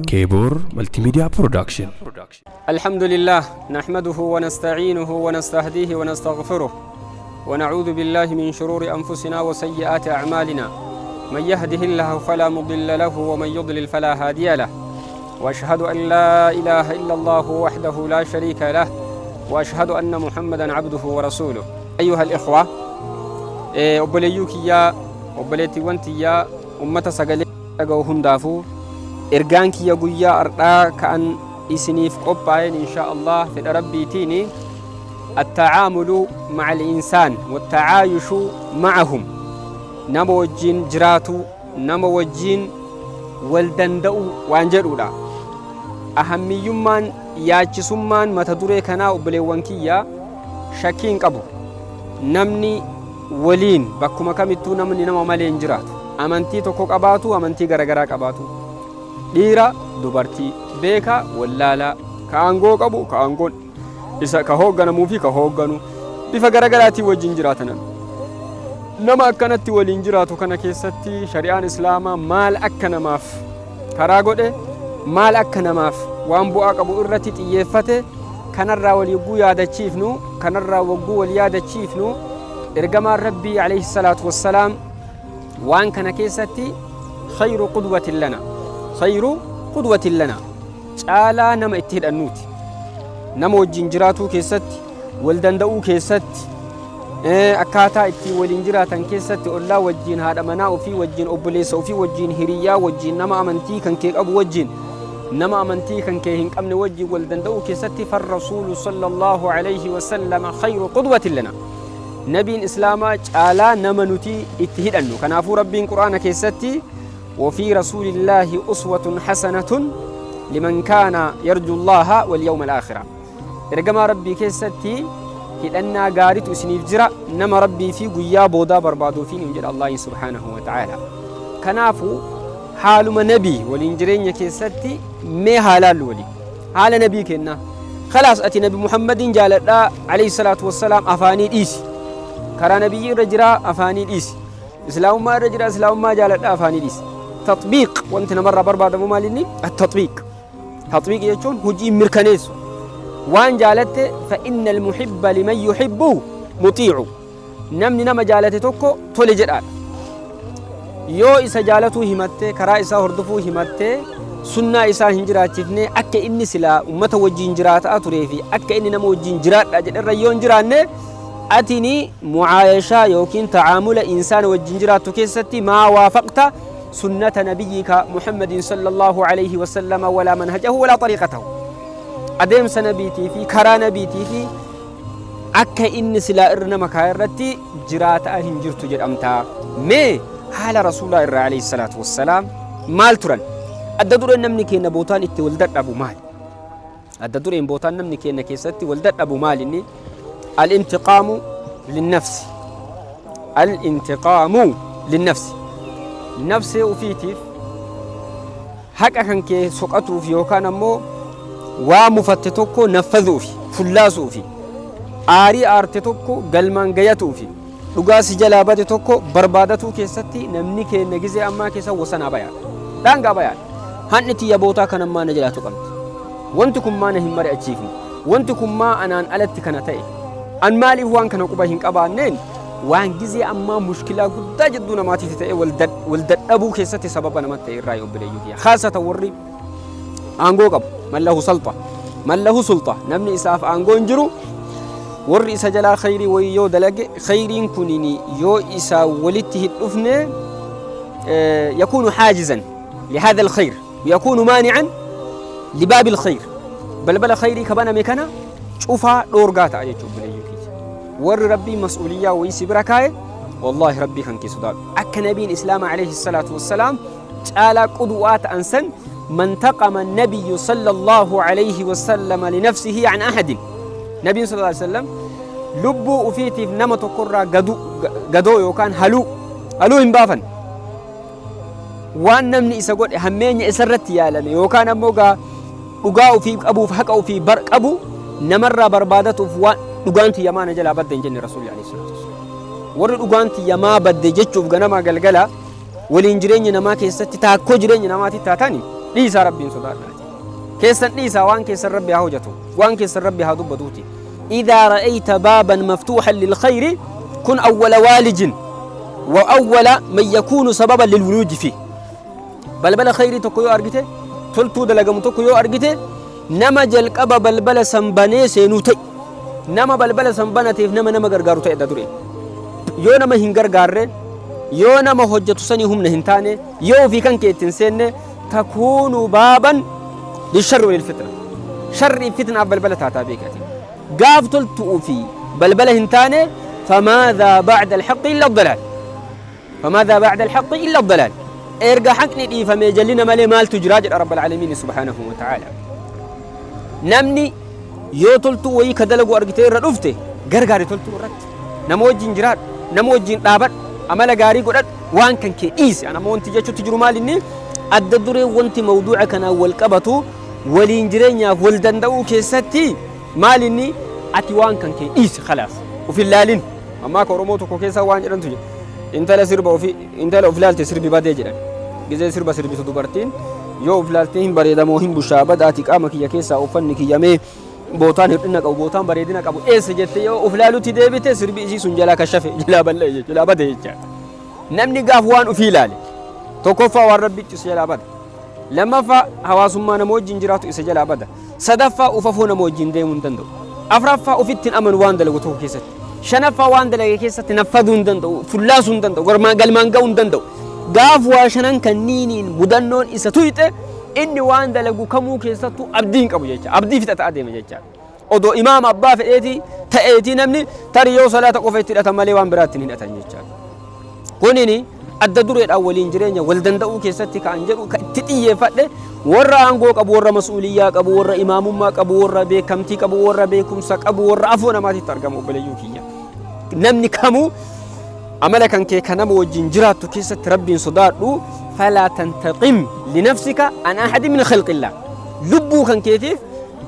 Keeboor Multimedia Production. الحمد لله نحمده ونستعينه ونستهديه ونستغفره ونعوذ بالله من شرور أنفسنا وسيئات أعمالنا، من يهده الله فلا مضل له ومن يضلل فلا هادي له، وأشهد أن لا إله إلا الله وحده لا شريك له، وأشهد أن محمدا عبده ورسوله. أيها الإخوة، obboleeyyuu kiyyaa, obboleettiiwwan tiyyaa, ummata sagalee dhaga'u hundaafuu, ergaan kiyya guyyaa ardhaa ka'an isiniif qophaa'een, insha Allah, fedha Rabbiitiin, التعامل مع الإنسان والتعايش معهم, nama wajjiin jiraatu, nama wajjiin wal danda'u waan jedhudha. Ahammiyyummaan, yaachisummaan mata duree kanaa, obboleewwan kiyya, shakkii hin qabu. Namni waliin bakkuma kamittuu namni nama malee hin jiraatu. Amantii tokko qabaatu, amantii garagaraa qabaatu, dhiira, dubartii, beeka, wallaalaa, ka aangoo qabu, ka aangoon isa ka hoogganamuu fi ka hoogganu, bifa garagaraatiin wajjin jiraatan. Nama akkanatti waliin jiraatu kana keessatti shari'aan Islaamaa maal akka namaaf karaa godhe, maal akka namaaf waan bu'aa qabu irratti xiyyeeffate, kanarraa wal yogguu yaadachiifnu, kanarraa wagguu wal yaadachiifnu, ergamaan Rabbii alayhi salaatu wassalaam waan kana keessatti خير قدوة لنا، خير قدوة لنا, caalaa nama itti hidhannuuti. Nama wajjin jiraatuu keessatti, wal danda'uu keessatti, akkaataa ittiin waliin jiraatan keessatti, ollaa wajjin, haadha manaa ofii wajjin, obboleessa ofii wajjin, hiriyyaa wajjin, nama amantii kan kee qabu wajjin, nama amantii kan kee hin qabne wajjin wal danda'uu keessatti, فالرسول صلى الله عليه وسلم خير قدوة لنا. Nabiin Islaamaa caalaa nama nuti itti hidhannu. Kanaafuu Rabbiin Qur'aana keessatti وفي رسول الله أسوة حسنة لمن كان يرجو الله واليوم الآخر. Ergamaa Rabbii keessatti hidhannaa gaaritu isiniif jira, nama Rabbii fi guyyaa boodaa barbaaduufi hin jedha Allahin سبحانه وتعالى. Kanaafuu haaluma nabii waliin jireenya keessatti mee haalaallu waliin haala nabii kennaa. خلاص, ati Nabi Muhammadin jaaladhaa عليه الصلاة والسلام afaanii dhiisi, karaa nabiyyi irra jiraa afaanii dhiisi, Islaamummaa irra jira, Islaamummaa jaaladhaa afaanii dhiisi. تطبيق, wanti namarraa barbaadamu maal inni? التطبيق. تطبيق jechuun hojii mirkaneessu. Waan jaalatte, فإن المحب لمن يحب مطيع. Namni nama jaalate tokko tole jedhaadha. Yoo isa jaalatuu himatte, karaa isaa hordofuu himatte, sunnaa isaa hin jiraachifne, akka inni silaa ummata wajjin jiraataa turee fi akka inni nama wajjin jiraadha jedherra yoo hin jiraanne, atini mucaayashaa yookiin tacaamula insaana wajjin jiraattu keessatti ما وافقت سنة نبيك محمد صلى الله عليه وسلم ولا منهجه ولا طريقته. Adeemsa nabiitii fi karaa nabiitii fi akka inni silaa irra nama kaaya irratti jiraataa hin jirtu jedhamta. Mee haala Rasuulaa irraa عليه الصلاة والسلام maal turan? Adda dureen namni keenya bootaan itti wal dadhabu maali? Adda dureen bootaan namni keenya keessatti wal dadhabu maali inni? الانتقام للنفس، الانتقام للنفس. Nafsee ufiitiif haqa kan kee soqatuuf yookaan ammoo waa mufatte tokko naffazuufi fullaasuufi, aarii aarte tokko galmaan gayatuufi, dhugaa si jalaa bade tokko barbaadatuu keessatti namni keenya gizee ammaa keessa wasanaa bayaadha, daangaa bayaadha. Hanni tiyya bootaa kan ammaa na jalaatu qabdi, wanti kun maa na hin mari'achiifne, wanti kun maa anaan alatti kana ta'e, an maaliif waan kana quba hin qabaanneen, waan gizee ammaa mushkilaa guddaa jidduu namaatiif ta'e, wal dadhabuu keessatti sababa namatti ta'e irraa, obboleeyyuu kiyya. خاصة warri aangoo qabu, من له سلطة، من له سلطة, namni isaaf aangoo hin jiru, warri isa jalaa khayrii wayii yoo dalage, khayriin kunini yoo isaa walitti hin dhufne, يكون حاجزا لهذا الخير، يكون مانعا لباب الخير. Balbala khayrii kabaname kana cufaa dhoorgaa ta'a jechuudha, obboleeyyuu kiyya. Warri Rabbii mas'uuliyyaa wayii si bira kaa'e, والله Rabbii kan kee sodaadhu. Akka nabiin Islaama عليه الصلاة والسلام caalaa qudu'aa ta'an san, ما انتقم النبي صلى الله عليه وسلم لنفسه عن أحد. Nabiin صلى الله عليه وسلم lubbuu ufiitiif nama tokkorraa gadoo yookaan haluu hin baafan. Waan namni isa godhe, hammeenya isarratti yaalame, yookaan ammoo gaa dhugaa ofii qabuuf, haqa ofii bar qabu namarraa barbaadatuuf, waan dhugaan tiyya maa na jalaa badde hin jenne Rasuulli عليه الصلاة والسلام. Warri dhugaan tiyya maa badde jechuuf ganamaa galgala Waliin jireenya namaa keessatti taakkoo jireenya namaatti taatani dhiisaa, Rabbiin sodaadhaati. Keessan dhiisaa, waan keessan Rabbi haa hojjatu, waan keessan Rabbi haa dubbatuuti. إذا رأيت بابا مفتوحا للخير كن أول والج وأول من يكون سببا للولوج فيه. Balbala khayrii tokko yoo argite, toltuu dalagamu tokko yoo argite, nama jalqaba balbala san banee seenuu ta'e, nama balbala san banateef nama gargaaru ta'e. Adda dureen yoo nama hin gargaarre, yoo nama hojjetu sanii humna hin taane, yoo ofii kan kee ittiin seenne, تكون بابا للشر وللفتنة. Sharrii fitnaaf balbala taataa beekati. Gaaf toltuu fi balbala hin taane, فماذا بعد الحق إلا الضلال، فماذا بعد الحق إلا الضلال. Erga haqni dhiifamee jallina malee maaltu jiraa jedha رب العالمين سبحانه وتعالى. Namni yoo toltuu wayii ka dalagu argitee irra dhufte, gargaari. Toltuu irratti nama wajjin jiraadhu, nama wajjin dhaabadhu, amala gaarii godhadhu, waan kan kee dhiisi. Anama wanti jechuutti jiru maal inni adda duree wanti mawduuca kanaan wal qabatu waliin jireenyaaf wal danda'uu keessatti maal inni? Ati waan kan kee dhiisi, خلاص, uf hin laalin. Ammaa ka Oromoo tokko keessaa waan jedhantu jira: intala sirba ofi, intala of laalte sirbi badee jedhan. Gizee sirba sirbitu dubartiin yoo of laaltee hin bareedamoo hin bushaa badaati, qaama kiyya keessaa uffanni kiyyamee bootaan hir'ina qabu, bootaan bareedina qabu eessa jette yoo of laalutti deebite, sirbi isii sun jalaa kashafe, jalaa bal'ee, jalaa bade jechaadha. Namni gaaf waan ofii ilaale, tokkoffaa waan Rabbi isa jalaa bada, lammaffaa hawaasummaa nama wajjin jiraatu isa jalaa bada, sadaffaa ufafuu nama wajjin deemuu hin danda'u, afraffaa ofitti hin amanu waan dalagu tokko keessatti, shanaffaa waan dalage keessatti naffaduu hin danda'u, fullaasuu hin danda'u, galmaan ga'uu hin danda'u. Gaaf waa shanan kanniiniin mudannoon isa tuyxe, inni waan dalagu kamuu keessattuu abdii hin qabu jecha, abdii fixata adeema jecha. Odoo imaama abbaa fedheetii ta'eetii, namni tarii yoo salaata qofa itti hidhatan malee waan biraatti hin hidhatan jecha. Kunini adda dureedhaan waliin jireenya wal danda'uu keessatti kan jedhu kan itti xiyyeeffadhe, warra aangoo qabu, warra mas'uuliyyaa qabu, warra imaamummaa qabu, warra beekamtii qabu, warra beekumsa qabu, warra afoo namaatitti argamu. Obboleeyyuu kiyya, namni kamuu amala kan kee kan nama wajjin jiraattu keessatti Rabbiin sodaadhu. فلا تنتقم لنفسك عن أحد من خلق الله. Lubbuu kan keetiif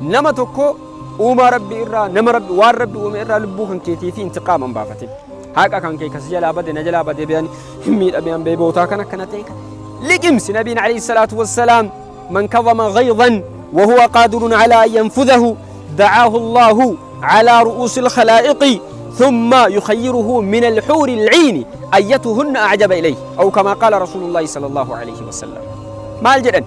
nama tokko uumaa Rabbi irraa, nama Rabbi, waan Rabbi uume irraa lubbuu kan keetiif intiqaaman baafatin. Haqa kan kee kas jalaa bade, na jalaa bade, bean hin miidhame, an beebootaa kan akkana ta'e liqimsi. Nabiin عليه الصلاة والسلام: من كظم غيظا وهو قادر على أن ينفذه دعاه الله على رؤوس الخلائق ثم يخيره من الحور العين أيتهن أعجب إليه، أو كما قال رسول الله صلى الله عليه وسلم. Maal jedhan?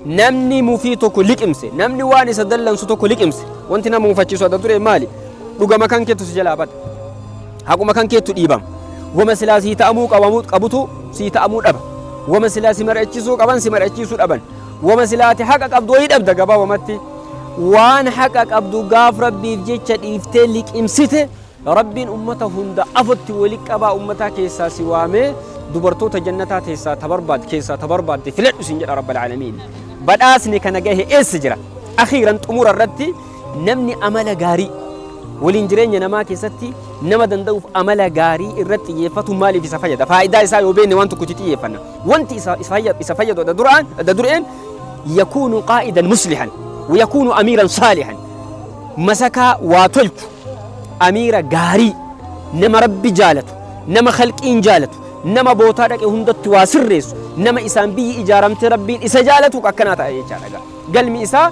Namni mufii tokko liqimse, namni waan isa dallansu tokko liqimse, wanti nama mufachiisu adda ture maali? Dhugama kan keettu si jalaa bada, haquma kan keettu dhiibama, wama silaa sii ta'amuu qabutu sii ta'amuu dhaba, wama silaa si mari'achiisuu qaban si mari'achiisuu dhaban, wama silaati haqa qabdu wayii dhabda. Gabaabamatti waan haqa qabdu gaaf Rabbiif jecha dhiiftee liqimsite, Rabbiin ummata hunda afotti wali qabaa ummataa keessaa si waamee, dubartoota jannataa keessaa ta barbaadde keessaa ta barbaadde filadhu sin jedha رب العالمين. Badhaasni kana gahe eessa jira? أخيرا, xumura irratti, namni amala gaarii waliin jireenya namaa keessatti nama danda'uuf amala gaarii irratti xiyyeeffatu maaliif isa fayyada? Faayidaa isaa yoo beekne waan tokkotti xiyyeeffanna. Wanti isa fayyadu adda dureen يكون قائدا مصلحا ويكون أميرا صالحا. Masakaa waa tolchu, amiira gaarii, nama Rabbi jaalatu, nama khalqiin jaalatu, nama bootaa dhaqe hundatti waa sirreessu, nama isaan biyyi ijaaramte Rabbiin isa jaalatu akkanaa ta'a jechaadha. Galmi isaa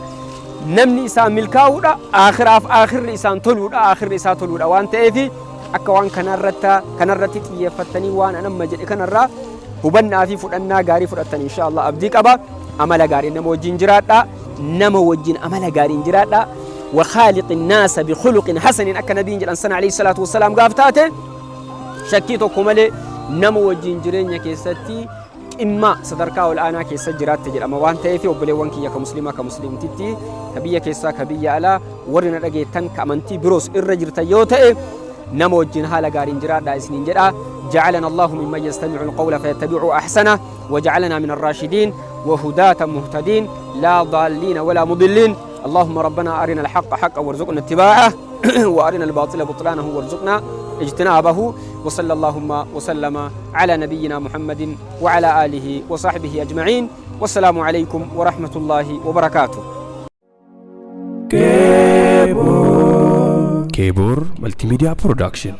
namni isaa milkaa'uudha, aakhiraaf aakhirri isaan toluudha, aakhirri isaa toluudha. Waan ta'eef akka waan kanarratti xiyyeeffattanii waan an amma jedhe kanarraa hubannaa fi fudhannaa gaarii fudhattan إن شاء الله abdii qaba. Amala gaarii nama wajjin jiraadha, nama wajjin amala gaariin jiraadha. وخالق الناس بخلق حسن akka nabiin jedhan sana عليه الصلاة والسلام gaaf taate, shakkii tokko malee nama wajjin jireenya keessatti dhimma sadarkaa ol aanaa keessa jiraatte jedhama. Waan ta'eef obboleewwan kiyya ka muslimaa, ka muslimtitti, ka biyya keessaa, ka biyya alaa, warri na dhageettan, ka amantii biroos irra jirtan yoo ta'e, nama wajjin haala gaariin jiraadhaa isiniin jedha. جعلنا الله ممن يستمع القول فيتبع أحسنه، وجعلنا من الراشدين وهداة مهتدين، لا ضالين ولا مضلين. اللهم ربنا أرنا الحق حقا وارزقنا اتباعه، وأرنا الباطل بطلانه وارزقنا اجتنابه. وصلى اللهم وسلم على نبينا محمد وعلى آله وصحبه أجمعين، والسلام عليكم ورحمة الله وبركاته. Keebor Multimedia Production.